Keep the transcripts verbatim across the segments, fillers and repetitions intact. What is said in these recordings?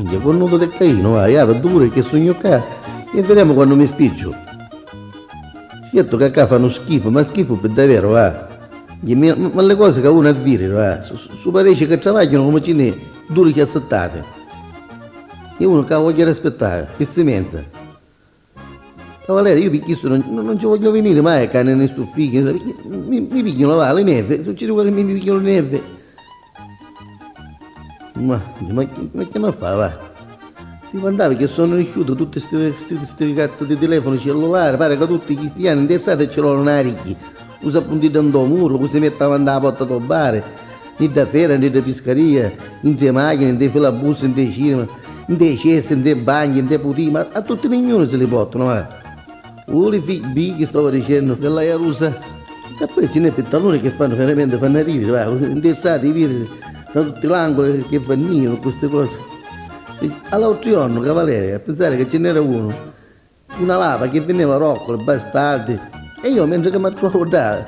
Minchia, cornutu di Cainu, va, java duri che sugnu ccà e videmu quannu mi spicciu. Certu ca ccà fannu schifu, ma schifu pi daveru, va. Minchia, ma, ma li cosi ca unu a viri, va, su, su, su pareci ca travagghianu comu ci n'è durici assittati. E unu ca vogghiu aspittari, pi simenza. Cavalieri, io pi chistu non, non, non ci voglio venire mai a cane né stu figlio, mi, mi pigliano, va, le nerve, succede quello che mi, mi pigliano le nerve. Ma, ma, ma chi mi fa, va? Ti mandavi che sono riuscito, tutti sti, sti, sti cazzo di telefono cellulare, pare che tutti i cristiani interessati ce l'hanno una ricchi, usa puntita ndo muro, così mette davanti alla porta del bar. Ni dda fera, ni dda piscaria, inte machini, inte filabussi, inte cinema, inte cessi, inte bagni, inte putì, ma a tutti nignunu si li portanu, va. Uli fi-, bighi stava dicennu che la Iarusa. E poi ci n'è pittaluni che fanno veramente, fanno ridere, va, interessati di ridere da tutti l'angoli che vannivano queste cose. E all'altro giorno, cavaliere, a pensare che ce n'era uno una lapa che vendeva roccoli, bastardi, e io mentre che mi trovavo da,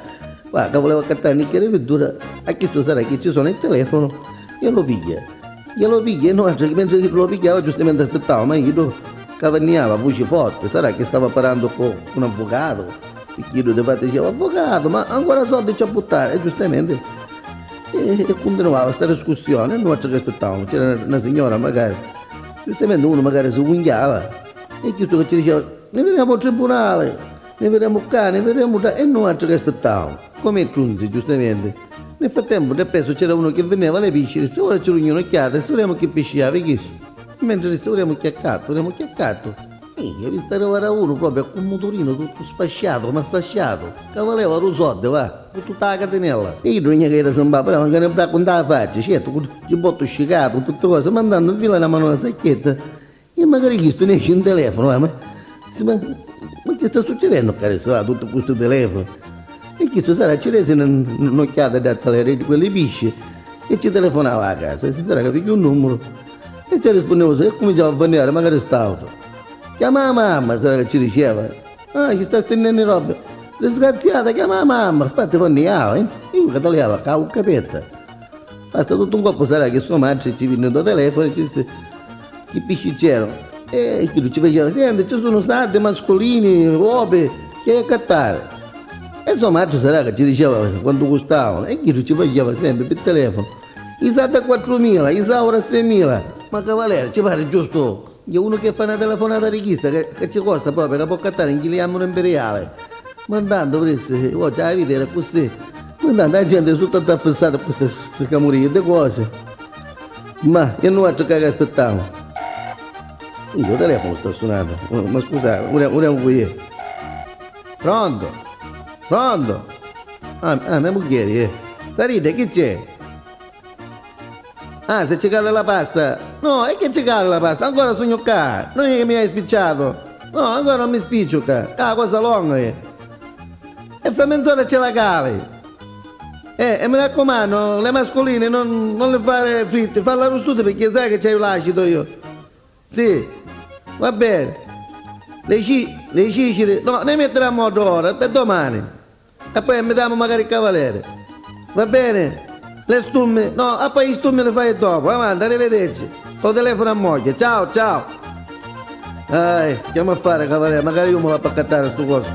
va, che volevo accattare un bicchiere di verdura, a chistu sarà che ci sono il telefono, io lo piglia. Io lo piglia e noi, mentre che lo pigliava, giustamente aspettavo, ma io che vanniava a voce forte, sarà che stava parlando con un avvocato, perché io di fatto dicevo, "Avvocato, ma ancora soldi ci ha buttare?" E giustamente, e, e continuava sta discussione, e noi che aspettavamo, c'era una, una signora magari, giustamente uno magari si cunchiava, e chistu che ci diceva, "Ne vedemu al tribunale, ne vedemu ccà, ne vedemu ddà", e nuatri che aspettavamu. Come i trunzi, giustamente. Nel frattempo, nel presso c'era uno che vendeva le pisciri, se ora ci rugnu un'occhiata, se vedemu chi pisci havi, chi. Mentre se vedemu chi accattu, vedemu chi accattu. Minchia, vistu arrivare a uno proprio cu muturino tutto spasciato, ma spasciato, che valeva due soldi, va, con tutta la catenella. E io non è che era sembra, però, che ne bracco in faccia, certo, con il giubbotto scicato, tutte cose, ma andando in fila una mano alla sacchetta. E magari chistu nesci un telefono, va, ma, ma, ma che sta succedendo ccà adesso, va, tutto questo telefono? E chistu sarà ci resi n-, n-, un'occhiata da tale di quelli pisci e ci telefonava a casa, sarà che figghiu un numero e ci rispondeva e cominciava a vanniare magari st'altro. Chiama la mamma, sarà che ci diceva, ah, ci sta stendendo roba, disgraziata, chiama la mamma, infatti vanniava, eh? Io che tagliava, cavolo, capetta. Basta tutto un colpo sarà che sua madre ci venne da telefono e ci disse chi pisci c'erano. E chi ci faceva, senti, ci sono sardi, mascolini, robe, che hai a accattare? E sua madre sarà che ci diceva quanto costavano. E chi ci faceva sempre per telefono, i sardi a quattromila, i sauri a seimila. Ma cavaliere, ci pare giusto? C'è uno che fa una telefonata di chista che, che ci costa proprio, che può accattare in Giuliano Imperiale. Ma intanto, presi, oh, già vedi, era così. Ma intanto la gente è tutta affissata con queste, queste camurrie di cose. Ma e noi altro che aspettavamo? Io, il telefono sta suonando. Oh, ma scusate, ora, ora un voi. Pronto? Pronto? Ah, ah, mia moglie, eh. Sarita, chi c'è? Ah, se ci cala la pasta? No, e che ci cala la pasta? Ancora sugnu ccà. Non è che mi hai spicciato. No, ancora non mi spicciu ccà. Ah, cosa longa è. E fra menz'ora ce la cali. Eh, e mi raccomandu, le mascoline non, non le fare fritte, falle arrustute perché sai che c'hai l'acido io. Sì, va bene. Le ci-, le cicire, no, ne metteremo ora, per domani. E poi invitiamo magari il cavaliere. Va bene? Le stumme, no, e poi i stummi li fai dopo. Avanti, arrivederci. Lo telefono a moglie. Ciao, ciao. Eh, chiama a fare, cavaliere, magari io mi vado a accattare sto coso.